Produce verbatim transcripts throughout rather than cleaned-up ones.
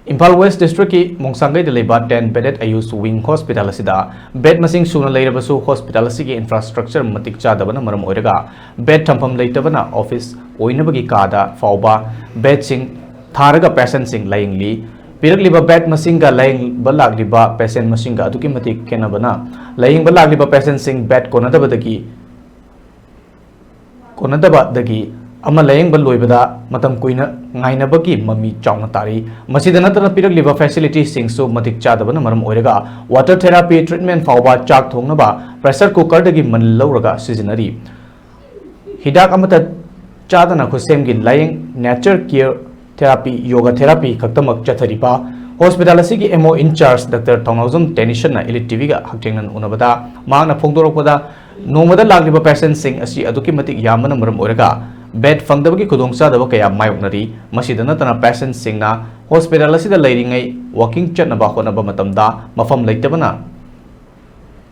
Imphal west ꯗꯤꯁꯇ꯭ꯔꯤꯛꯀꯤ ꯃꯣꯡꯁꯥꯡꯒꯩꯗ ꯂꯩꯕ ten bedded IU's wing hospital ꯑꯁꯤꯗ bed ꯃꯁꯤꯡ ꯁꯨꯅ ꯂꯩꯔꯕꯁꯨ hospital ꯑꯁꯤꯒꯤ infrastructure ꯃꯇꯤꯛ ꯆꯥꯗꯕꯅ ꯃꯔꯝ ꯑꯣꯏꯔꯒ bed ꯊꯝꯐꯝ ꯂꯩꯇꯕꯅ office ꯑꯣꯏꯅꯕꯒꯤ ꯀꯥꯗ ꯐꯥꯎꯕ bedꯁꯤꯡ ꯊꯥꯔꯒ patientꯁꯤꯡ ꯂꯥꯌꯦꯡꯂꯤ꯫ ꯄꯤꯔꯛꯂꯤꯕ bed ꯃꯁꯤꯡꯒ ꯂꯥꯌꯦꯡꯕ ꯂꯥꯛꯂꯤꯕ patient ꯃꯁꯤꯡꯒ ꯑꯗꯨꯛꯀꯤ ꯃꯇꯤꯛ ꯈꯦꯠꯅꯕꯅ ꯂꯥꯌꯦꯡꯕ ꯂꯥꯛꯂꯤꯕ patientꯁꯤꯡ bed ꯀꯣꯟꯅꯗꯕꯗꯒꯤ ꯀꯣꯟꯅꯗꯕꯗꯒꯤ ꯑꯃ ꯂꯥꯌꯦꯡꯕ ꯂꯣꯏꯕꯗ ꯃꯇꯝ ꯀꯨꯏꯅ ꯉꯥꯏꯅꯕꯒꯤ ꯃꯃꯤ ꯆꯥꯎꯅ ꯇꯥꯔꯤ꯫ ꯃꯁꯤꯗ ꯅꯠꯇꯅ ꯄꯤꯔꯛꯂꯤꯕ facilityꯁꯤꯡꯁꯨ ꯃꯇꯤꯛ ꯆꯥꯗꯕꯅ ꯃꯔꯝ ꯑꯣꯏꯔꯒ water therapy treatment ꯐꯥꯎꯕ ꯆꯥꯛ ꯊꯣꯡꯅꯕ pressure cookerꯗꯒꯤ ꯃꯅꯤꯜ ꯂꯧꯔꯒ ꯁꯤꯖꯤꯟꯅꯔꯤ꯫ ꯍꯤꯗꯥꯛ ꯑꯃꯠꯇ ꯆꯥꯗꯅ ꯈꯨꯠꯁꯦꯝꯒꯤ ꯂꯥꯌꯦꯡ nature care therapy, yoga therapy ꯈꯛꯇꯃꯛ ꯆꯠꯊꯔꯤꯕ hospital ꯑꯁꯤꯒꯤ MO in charge Doctor Thounaojam ꯇꯦꯅꯤꯁꯟꯅ Elite TVꯒ ꯍꯛꯊꯦꯡꯅꯅ ꯎꯅꯕꯗ ꯃꯍꯥꯛꯅ ꯐꯣꯡꯗꯣꯔꯛꯄꯗ, ꯅꯣꯡꯃꯗ ꯂꯥꯛꯂꯤꯕ patientꯁꯤꯡ ꯑꯁꯤ ꯑꯗꯨꯛꯀꯤ ꯃꯇꯤꯛ ꯌꯥꯝꯕꯅ ꯃꯔꯝ ꯑꯣꯏꯔꯒ bed ꯐꯪꯗꯕꯒꯤ ꯈꯨꯗꯣꯡꯆꯥꯗꯕ ꯀꯌꯥ ꯃꯥꯌꯣꯛꯅꯔꯤ꯫ ꯃꯁꯤꯗ ꯅꯠꯇꯅ patientꯁꯤꯡꯅ hospital ꯑꯁꯤꯗ ꯂꯩꯔꯤꯉꯩ walking ꯆꯠꯅꯕ ꯍꯣꯠꯅꯕ ꯃꯇꯝꯗ ꯃꯐꯝ ꯂꯩꯇꯕꯅ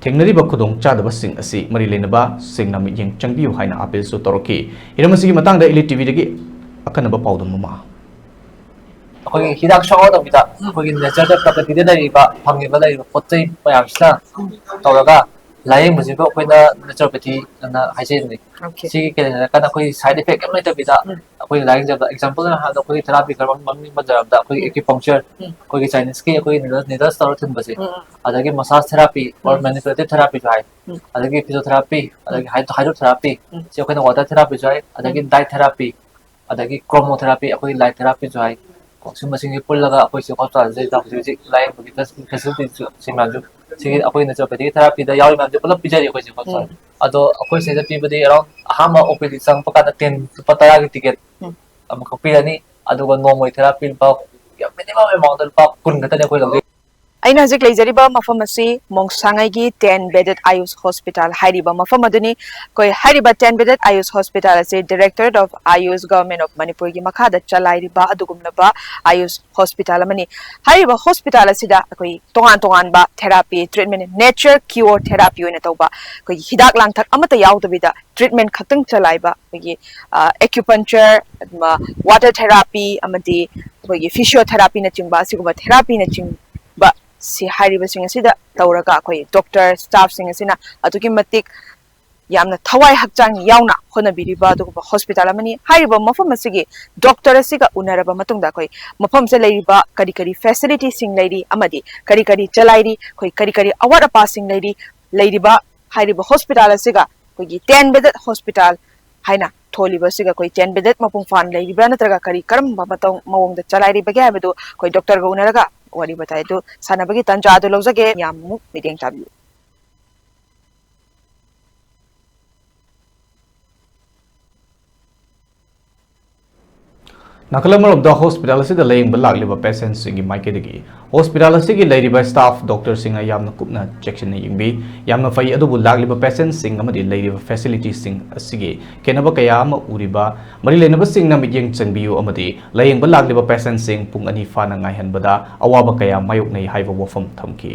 ꯊꯦꯡꯅꯔꯤꯕ ꯈꯨꯗꯣꯡꯆꯥꯗꯕꯁꯤꯡ ꯑꯁꯤ ꯃꯔꯤ ꯂꯩꯅꯕꯁꯤꯡꯅ ꯃꯤꯠꯌꯦꯡ ꯆꯪꯕꯤꯌꯨ ꯍꯥꯏꯅ appealꯁꯨ ꯇꯧꯔꯛꯈꯤ꯫ ꯍꯤꯔꯝ ꯑꯁꯤꯒꯤ ꯃꯇꯥꯡꯗ Elite TVꯗꯒꯤ ꯑꯈꯟꯅꯕ ꯄꯥꯎꯗꯝ ꯑꯃ꯫ ꯑꯩꯈꯣꯏꯒꯤ ꯍꯤꯗꯥꯛ ꯁꯨꯡꯌꯥꯎ ꯌꯥꯎꯗꯕꯤꯗ ꯑꯩꯈꯣꯏꯒꯤ nature ꯗ ꯄ꯭ꯔꯀ꯭ꯔꯤꯇꯤꯗ ꯂꯩꯔꯤꯕ, ꯐꯪꯉꯤꯕ, ꯂꯩꯔꯤꯕ ꯄꯣꯠ ꯆꯩ ꯃꯌꯥꯝꯁꯤꯅ ꯇꯧꯔꯒ ꯂꯥꯌꯦꯡꯕꯁꯤꯕꯨ ꯑꯩꯈꯣꯏꯅ naturopathy ꯑꯅ ꯍꯥꯏꯖꯩ꯫ Okay. ꯁꯤꯒꯤ ꯀꯩꯅꯣ ꯍꯥꯏꯔꯀꯥꯟꯗ ꯑꯩꯈꯣꯏ side effect ꯑꯃ ꯂꯩꯇꯕꯤꯗ ꯎꯝ꯫ ꯑꯩꯈꯣꯏ ꯂꯥꯌꯦꯡꯖꯕ, example ꯑꯣꯏꯅ ꯍꯥꯏꯔꯕꯗ ꯑꯩꯈꯣꯏꯒꯤ therapy ꯈꯔ ꯃꯃꯤꯡ ꯄꯟꯖꯔꯕꯗ ꯑꯩꯈꯣꯏꯒꯤ ꯎꯝ꯫ Acupuncture, ꯎꯝ꯫ ꯑꯩꯈꯣꯏꯒꯤ Chineseꯀꯤ ꯑꯩꯈꯣꯏꯒꯤ needles, needles ꯇꯧꯔ ꯊꯤꯟꯕꯁꯦ, ꯎꯝ, ꯎꯝ꯫ ꯑꯗꯒꯤ massage therapy or um. Manipulative therapyꯁꯨ ꯍꯥꯏ, ꯎꯝ꯫ ꯑꯗꯒꯤ physiotherapy, ꯎꯝ꯫ ꯑꯗꯒꯤ hyd-, hydrotherapy, ꯎꯝ꯫ ꯁꯤ ꯑꯩꯈꯣꯏꯅ water therapyꯁꯨ ꯍꯥꯏ, ꯑꯗꯒꯤ ꯎꯝ꯫ Diet therapy, ꯑꯗꯒꯤ chromotherapy, ꯑꯩꯈꯣꯏ light therapyꯁꯨ ꯍꯥꯏ꯫ ꯀꯣ, ꯁꯤ ꯃꯁꯤꯡꯁꯦ ꯄꯨꯜꯂꯒ ꯑꯩꯈꯣꯏꯁꯦ hospitalꯁꯤꯗ ꯍꯧꯖꯤꯛ ꯍꯧꯖꯤꯛ ꯂꯥꯌꯦꯡꯕꯒꯤ facilityꯁꯨ ꯁꯤ ꯃꯌꯥꯝꯁꯨ, ꯁꯤꯒꯤ ꯑꯩꯈꯣꯏ naturopathy therapyꯗ ꯌꯥꯎꯔꯤ ꯃꯌꯥꯝꯁꯦ ꯄꯨꯂꯞ ꯄꯤꯖꯔꯤ ꯑꯩꯈꯣꯏꯁꯦ hospital꯫ ꯎꯝ꯫ ꯑꯗꯣ ꯑꯩꯈꯣꯏ ꯁꯤꯗ ꯄꯤꯕꯗꯤ around ꯑꯍꯥꯟꯕ OPD ꯆꯪꯉꯛꯄ ꯀꯥꯟꯗ ten, ꯂꯨꯄꯥ ꯇꯔꯥꯒꯤ ticket ꯎꯝ꯫ ꯑꯃꯈꯛ ꯄꯤꯔꯅꯤ꯫ ꯑꯗꯨꯒ ꯅꯣꯡꯃꯒꯤ therapy ꯂꯨꯄꯥ minimum amountꯗ ꯂꯨꯄꯥ ꯀꯨꯟ ꯈꯛꯇꯅꯤ ꯑꯩꯈꯣꯏ ꯂꯧꯖꯩ꯫ ꯑꯩꯅ ꯍꯧꯖꯤꯛ ꯂꯩꯖꯔꯤꯕ ꯃꯐꯝ ꯑꯁꯤ ꯃꯣꯡꯁꯥꯉꯥꯏꯒꯤ ten bedded Ayush Hospital ꯍꯥꯏꯔꯤꯕ ꯃꯐꯝ ꯑꯗꯨꯅꯤ꯫ ꯑꯩꯈꯣꯏ ꯍꯥꯏꯔꯤꯕ ten bedded Ayush Hospital ꯑꯁꯤ Directorate of Ayush, Government of Manipurꯒꯤ ꯃꯈꯥꯗ ꯆꯂꯥꯏꯔꯤꯕ ꯑꯗꯨꯒꯨꯝꯂꯕ Ayush Hospital ꯑꯃꯅꯤ꯫ ꯍꯥꯏꯔꯤꯕ hospital ꯑꯁꯤꯗ ꯑꯩꯈꯣꯏ ꯇꯣꯉꯥꯟ ꯇꯣꯉꯥꯟꯕ therapy treatment, nature cure therapy ꯑꯣꯏꯅ ꯇꯧꯕ ꯑꯩꯈꯣꯏꯒꯤ ꯍꯤꯗꯥꯛ ꯂꯥꯡꯊꯛ ꯑꯃꯠꯇ ꯌꯥꯎꯗꯕꯤꯗ treatment ꯈꯛꯇꯪ ꯆꯂꯥꯏꯕ ꯑꯩꯈꯣꯏꯒꯤ, ꯑ, acupuncture, ꯑꯗꯨꯒ water therapy ꯑꯃꯗꯤ ꯑꯩꯈꯣꯏꯒꯤ physiotherapyꯅꯆꯤꯡꯕ ꯑꯁꯤꯒꯨꯝꯕ therapyꯅꯆꯤꯡꯕ ꯁꯤ ꯍꯥꯏꯔꯤꯕꯁꯤꯡ ꯑꯁꯤꯗ ꯇꯧꯔꯒ ꯑꯩꯈꯣꯏ doctor staffꯁꯤꯡ ꯑꯁꯤꯅ ꯑꯗꯨꯛꯀꯤ ꯃꯇꯤꯛ ꯌꯥꯝꯅ ꯊꯋꯥꯏ ꯍꯛꯆꯥꯡ ꯌꯥꯎꯅ ꯍꯣꯠꯅꯕꯤꯔꯤꯕ ꯑꯗꯨꯒꯨꯝꯕ hospital ꯑꯃꯅꯤ꯫ ꯍꯥꯏꯔꯤꯕ ꯃꯐꯝ ꯑꯁꯤꯒꯤ doctor ꯑꯁꯤꯒ ꯎꯅꯔꯕ ꯃꯇꯨꯡꯗ ꯑꯩꯈꯣꯏ ꯃꯐꯝꯁꯤꯗ ꯂꯩꯔꯤꯕ ꯀꯔꯤ ꯀꯔꯤ facilityꯁꯤꯡ ꯂꯩꯔꯤ ꯑꯃꯗꯤ ꯀꯔꯤ ꯀꯔꯤ ꯆꯂꯥꯏꯔꯤ, ꯑꯩꯈꯣꯏ ꯀꯔꯤ ꯀꯔꯤ ꯑꯋꯥꯠ ꯑꯄꯥꯁꯤꯡ ꯂꯩꯔꯤ, ꯂꯩꯔꯤꯕ ꯍꯥꯏꯔꯤꯕ hospital ꯑꯁꯤꯒ ꯑꯩꯈꯣꯏꯒꯤ ten bedded hospital ꯍꯥꯏꯅ ꯊꯣꯜꯂꯤꯕ ꯑꯁꯤꯒ ꯑꯩꯈꯣꯏ ten bedded ꯃꯄꯨꯡ ꯐꯥꯅ ꯂꯩꯔꯤꯕ꯭ꯔꯥ ꯅꯠꯇ꯭ꯔꯒ ꯀꯔꯤ ꯀꯔꯝꯕ ꯃꯇꯧ ꯃꯑꯣꯡꯗ ꯆꯂꯥꯏꯔꯤꯕꯒꯦ ꯍꯥꯏꯕꯗꯨ ꯑꯩꯈꯣꯏ doctorꯒ ꯎꯅꯔꯒ ꯋꯥꯔꯤ ꯋꯥꯇꯥꯏ ꯑꯗꯨ ꯁꯥꯟꯅꯕꯒꯤ ꯇꯥꯟꯖꯥ ꯑꯗꯨ ꯂꯧꯖꯒꯦ꯫ ꯌꯥꯝ ꯑꯃꯨꯛ ꯃꯤꯠꯌꯦꯡ ꯇꯥꯕꯤꯌꯨ꯫ ꯅꯥꯀꯜ ꯑꯃꯔꯣꯝꯗ hospital ꯑꯁꯤꯗ ꯂꯥꯌꯦꯡꯕ ꯂꯥꯛꯂꯤꯕ patientꯁꯤꯡꯒꯤ ꯃꯥꯏꯀꯩꯗꯒꯤ hospital ꯑꯁꯤꯒꯤ ꯂꯩꯔꯤꯕ staff doctorꯁꯤꯡꯅ ꯌꯥꯝꯅ ꯀꯨꯞꯅ ꯆꯦꯛꯁꯤꯟꯅ ꯌꯦꯡꯕꯤ, ꯌꯥꯝꯅ ꯐꯩ, ꯑꯗꯨꯕꯨ ꯂꯥꯛꯂꯤꯕ patientꯁꯤꯡ ꯑꯃꯗꯤ ꯂꯩꯔꯤꯕ facilityꯁꯤꯡ ꯑꯁꯤꯒꯤ ꯈꯦꯠꯅꯕ ꯀꯌꯥ ꯑꯃ ꯎꯔꯤꯕ ꯃꯔꯤ ꯂꯩꯅꯕꯁꯤꯡꯅ ꯃꯤꯠꯌꯦꯡ ꯆꯪꯕꯤꯌꯨ ꯑꯃꯗꯤ ꯂꯥꯌꯦꯡꯕ ꯂꯥꯛꯂꯤꯕ patientꯁꯤꯡ ꯄꯨꯡ ꯑꯅꯤ ꯐꯥꯅ ꯉꯥꯏꯍꯟꯕꯗ ꯑꯋꯥꯕ ꯀꯌꯥ ꯃꯥꯌꯣꯛꯅꯩ ꯍꯥꯏꯕ ꯋꯥꯐꯝ ꯊꯝꯈꯤ꯫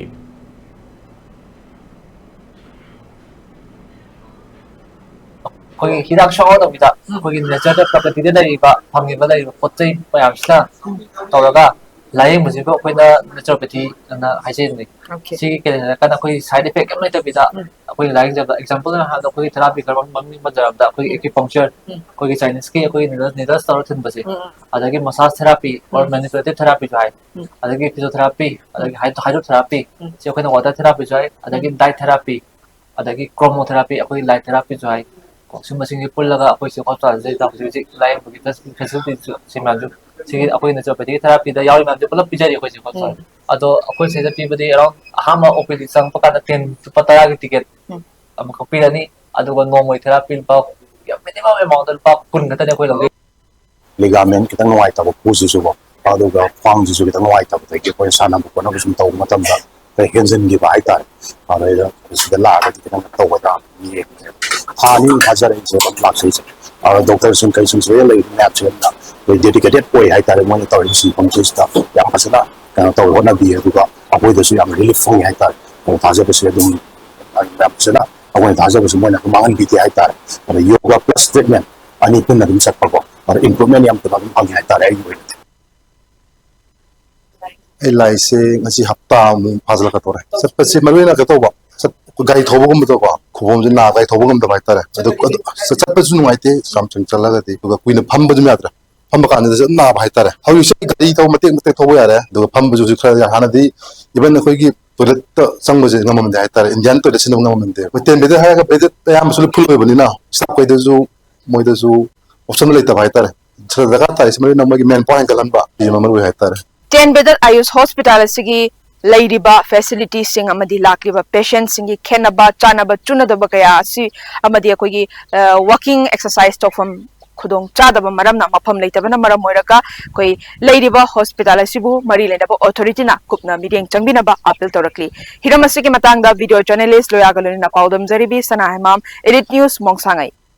ꯑꯩꯈꯣꯏꯒꯤ ꯍꯤꯗꯥꯛ ꯁꯨꯡꯌꯥꯎꯗꯕꯤꯗ ꯑꯩꯈꯣꯏꯒꯤ natureꯗ, ꯄ꯭ꯔꯀ꯭ꯔꯤꯇꯤꯗ ꯂꯩꯔꯤꯕ, ꯐꯪꯉꯤꯕ, ꯂꯩꯔꯤꯕ ꯄꯣꯠ ꯆꯩ ꯃꯌꯥꯝꯁꯤꯅ ꯇꯧꯔꯒ ꯂꯥꯌꯦꯡꯕꯁꯤꯕꯨ ꯑꯩꯈꯣꯏꯅ naturopathy ꯑꯅ ꯍꯥꯏꯖꯩ꯫ Okay. ꯁꯤꯒꯤ ꯀꯩꯅꯣ ꯍꯥꯏꯔꯀꯥꯟꯗ ꯑꯩꯈꯣꯏꯒꯤ side effect ꯑꯃ ꯂꯩꯇꯕꯤꯗ ꯎꯝ꯫ ꯑꯩꯈꯣꯏꯅ ꯂꯥꯌꯦꯡꯖꯕ, example ꯑꯣꯏꯅ ꯍꯥꯏꯔꯕꯗ ꯑꯩꯈꯣꯏꯒꯤ therapy ꯈꯔ ꯃꯃꯤꯡ ꯄꯟꯖꯔꯕꯗ ꯑꯩꯈꯣꯏꯒꯤ ꯎꯝ꯫ Acupuncture, ꯎꯝ꯫ ꯑꯩꯈꯣꯏꯒꯤ Chineseꯀꯤ ꯑꯩꯈꯣꯏꯒꯤ needles, needles ꯇꯧꯔ ꯊꯤꯟꯕꯁꯦ, ꯎꯝ, ꯎꯝ꯫ ꯑꯗꯒꯤ massage therapy or um. Manipulative therapyꯁꯨ ꯍꯥꯏ, ꯎꯝ꯫ ꯑꯗꯒꯤ physiotherapy, ꯑꯗꯒꯤ ꯎꯝ꯫ Hydro-, hydrotherapy, ꯎꯝ꯫ ꯁꯤ ꯑꯩꯈꯣꯏꯅ water therapyꯁꯨ ꯍꯥꯏ, ꯑꯗꯒꯤ ꯎꯝ꯫ Diet therapy, ꯑꯗꯒꯤ chromotherapy, ꯑꯩꯈꯣꯏ light therapyꯁꯨ ꯍꯥꯏ꯫ ꯁꯨꯝꯕꯁꯤꯡꯁꯦ ꯄꯨꯜꯂꯒ ꯑꯩꯈꯣꯏꯁꯦ hospitalꯁꯤꯗꯩꯗ ꯍꯧꯖꯤꯛ ꯍꯧꯖꯤꯛ ꯂꯥꯌꯦꯡꯕꯒꯤ facility ꯁꯤ ꯃꯌꯥꯝꯁꯨ, ꯁꯤꯒꯤ ꯑꯩꯈꯣꯏ naturopathy therapyꯗ ꯌꯥꯎꯔꯤ ꯃꯌꯥꯝꯁꯦ ꯄꯨꯂꯞ ꯄꯤꯖꯔꯤ ꯑꯩꯈꯣꯏꯁꯦ hospital꯫ ꯎꯝ꯫ ꯑꯗꯣ ꯑꯩꯈꯣꯏ ꯁꯤꯗ ꯄꯤꯕꯗꯤ around ꯑꯍꯥꯟꯕ OPD ꯆꯪꯉꯛꯄ ꯀꯥꯟꯗ ten, ꯂꯨꯄꯥ ꯇꯔꯥꯒꯤ ticket ꯎꯝ꯫ ꯑꯃꯈꯛ ꯄꯤꯔꯅꯤ, ꯑꯗꯨꯒ ꯅꯣꯡꯃꯒꯤ therapy ꯂꯨꯄꯥ, ꯌꯥꯝ minimum amountꯇ ꯂꯨꯄꯥ ꯀꯨꯟ ꯈꯛꯇꯅꯤ ꯑꯩꯈꯣꯏ ꯂꯧꯖꯩ꯫ Ligament ꯈꯤꯇꯪ ꯅꯨꯡꯉꯥꯏꯇꯕ ꯈꯨꯁꯤꯁꯨꯀꯣ, ꯑꯗꯨꯒ ꯈ꯭ꯋꯥꯡꯁꯤꯁꯨ ꯈꯤꯇꯪ ꯅꯨꯡꯉꯥꯏꯇꯕꯗꯒꯤ ꯑꯩꯈꯣꯏ ꯁꯥꯟꯅꯕ ꯈꯣꯠꯅꯕ ꯁꯨꯝ ꯇꯧꯕ ꯃꯇꯝꯗ ꯈꯔ ꯍꯦꯟꯖꯤꯟꯈꯤꯕ ꯍꯥꯏꯇꯥꯔꯦ꯫ ꯑꯗꯩꯗ ꯁꯤꯗ ꯂꯥꯛꯑꯒꯗꯤ ꯈꯤꯇꯪ ꯇꯧꯒꯗ꯭ꯔꯥ ꯌꯦꯡꯉꯦ꯫ ꯊꯥ ꯑꯅꯤ ꯊꯥꯖꯔꯛꯏꯁꯦ ꯑꯗꯨꯝ ꯂꯥꯛꯆꯩꯁꯦ꯫ ꯑꯗꯣ ꯗꯣꯛꯇꯔꯁꯤꯡ ꯀꯩꯁꯤꯡꯁꯨ ꯂꯣꯏꯅ ꯂꯩꯔꯤ ꯃꯌꯥꯝꯁꯦ ꯌꯥꯝꯅ ꯑꯩꯈꯣꯏ dedicated ꯑꯣꯏ ꯍꯥꯏꯇꯥꯔꯦ꯫ ꯃꯣꯏꯅ ꯇꯧꯔꯤꯕ ꯁꯤꯟꯐꯝꯁꯤꯗ ꯌꯥꯝ ꯐꯖꯅ ꯀꯩꯅꯣ ꯇꯧꯔ ꯍꯣꯠꯅꯕꯤ, ꯑꯗꯨꯒ ꯑꯩꯈꯣꯏꯗꯁꯨ ꯌꯥꯝ relief ꯐꯪꯉꯤ ꯍꯥꯏꯇꯥꯔꯦ꯫ ꯑꯗꯣ ꯊꯥꯖꯕꯁꯦ ꯑꯗꯨꯝ ꯌꯥꯝ ꯐꯖꯅ ꯑꯩꯈꯣꯏꯅ ꯊꯥꯖꯕꯁꯦ ꯃꯣꯏꯅ ꯑꯗꯨꯝ ꯃꯥꯡꯍꯟꯕꯤꯗꯦ ꯍꯥꯏꯇꯥꯔꯦ꯫ ꯑꯗꯣ yoga plus treatment ꯑꯅꯤ ꯄꯨꯟꯅ ꯑꯗꯨꯝ ꯆꯠꯄꯀꯣ꯫ ꯑꯗꯣ improvement ꯌꯥꯝ ꯊꯨꯅ ꯑꯗꯨꯝ ꯐꯪꯉꯤ ꯍꯥꯏꯇꯥꯔꯦ ꯑꯩꯒꯤ ꯑꯣꯏꯅꯗꯤ꯫ ꯑꯩ ꯂꯥꯛꯏꯁꯦ ꯉꯁꯤ ꯍꯞꯇꯥꯃꯨꯛ ꯐꯥꯖꯤꯜꯂꯛꯀꯗꯧꯔꯦ꯫ ꯆꯠꯄꯁꯦ ꯃꯔꯨ ꯑꯣꯏꯅ ꯀꯩꯅꯣ ꯇꯧꯕ, ꯆꯠ-, ꯒꯥꯔꯤ ꯊꯧꯕꯒꯨꯝꯕꯗꯀꯣ, ꯈꯨꯕꯣꯝꯁꯦ ꯅꯥ, ꯒꯥꯔꯤ ꯊꯧꯕ ꯉꯝꯗꯕ ꯍꯥꯏꯇꯥꯔꯦ꯫ ꯑꯗꯨ, ꯑꯗꯨ ꯆꯠꯄꯁꯨ ꯅꯨꯡꯉꯥꯏꯇꯦ, ꯆꯝꯁꯨꯡ ꯆꯠꯂꯒꯗꯤ, ꯑꯗꯨꯒ ꯀꯨꯏꯅ ꯐꯝꯕꯁꯨ ꯌꯥꯗ꯭ꯔꯦ꯫ ꯐꯝꯕ ꯀꯥꯟꯗꯁꯨ ꯑꯗꯨꯝ ꯅꯥꯕ ꯍꯥꯏꯇꯥꯔꯦ꯫ ꯍꯧꯖꯤꯛꯁꯦ ꯒꯥꯔꯤ ꯊꯧꯕ ꯃꯇꯦꯛ ꯃꯇꯦꯛ ꯊꯧꯕ ꯌꯥꯔꯦ, ꯑꯗꯨꯒ ꯐꯝꯕꯁꯨ ꯍꯧꯖꯤꯛ ꯈꯔ ꯌꯥ-, ꯍꯥꯟꯅꯗꯤ even ꯑꯩꯈꯣꯏꯒꯤ toiletꯇ ꯆꯪꯕꯁꯦ ꯉꯝꯃꯝꯗꯦ ꯍꯥꯏꯇꯥꯔꯦ꯫ Indian toiletꯁꯤꯅ ꯉꯝꯃꯝꯗꯦ꯫ ꯑꯩꯈꯣꯏ ten bedꯗ ꯍꯥꯏꯔꯒ bedꯗ ꯑꯌꯥꯝꯕꯁꯨ ꯂꯣꯏ full ꯑꯣꯏꯕꯅꯤꯅ staffꯈꯩꯗꯁꯨ, ꯃꯣꯏꯗꯁꯨ option ꯂꯩꯇꯕ ꯍꯥꯏꯇꯥꯔꯦ꯫ ꯁꯤꯗ ꯗꯔꯀꯥꯔ ꯇꯥꯔꯤꯁꯤ ꯃꯔꯨ ꯑꯣꯏꯅ ꯃꯣꯏꯒꯤ manpower ꯍꯦꯟꯒꯠꯍꯟꯕ, ꯁꯤꯃ ꯃꯔꯨ ꯑꯣꯏ ꯍꯥꯏꯇꯥꯔꯦ꯫ Ten bedꯗ ꯑꯌꯨꯁ hospital ꯑꯁꯤꯒꯤ ꯂꯩꯔꯤꯕ facilitiesꯁꯤꯡ ꯑꯃꯗꯤ ꯂꯥꯛꯂꯤꯕ patientꯁꯤꯡꯒꯤ ꯈꯦꯠꯅꯕ, ꯆꯥꯅꯕ ꯆꯨꯅꯗꯕ ꯀꯌꯥ ꯑꯁꯤ ꯑꯃꯗꯤ ꯑꯩꯈꯣꯏꯒꯤ, ꯑ, walking exercise ꯇꯧꯐꯝ ꯈꯨꯗꯣꯡ ꯆꯥꯗꯕ ꯃꯔꯝꯅ, ꯃꯐꯝ ꯂꯩꯇꯕꯅ ꯃꯔꯝ ꯑꯣꯏꯔꯒ ꯑꯩꯈꯣꯏ ꯂꯩꯔꯤꯕ hospital ꯑꯁꯤꯕꯨ ꯃꯔꯤ ꯂꯩꯅꯕ authorityꯅ ꯀꯨꯞꯅ ꯃꯤꯠꯌꯦꯡ ꯆꯪꯕꯤꯅꯕ appeal ꯇꯧꯔꯛꯂꯤ꯫ ꯍꯤꯔꯝ ꯑꯁꯤꯒꯤ ꯃꯇꯥꯡꯗ video journalist ꯂꯣꯌꯥꯒ ꯂꯣꯏꯅꯅ ꯄꯥꯎꯗꯝꯖꯔꯤꯕꯤ ꯁꯅꯥ ꯍꯩꯃꯥꯝ, Elite News, ꯃꯣꯡꯁꯥꯉꯩ꯫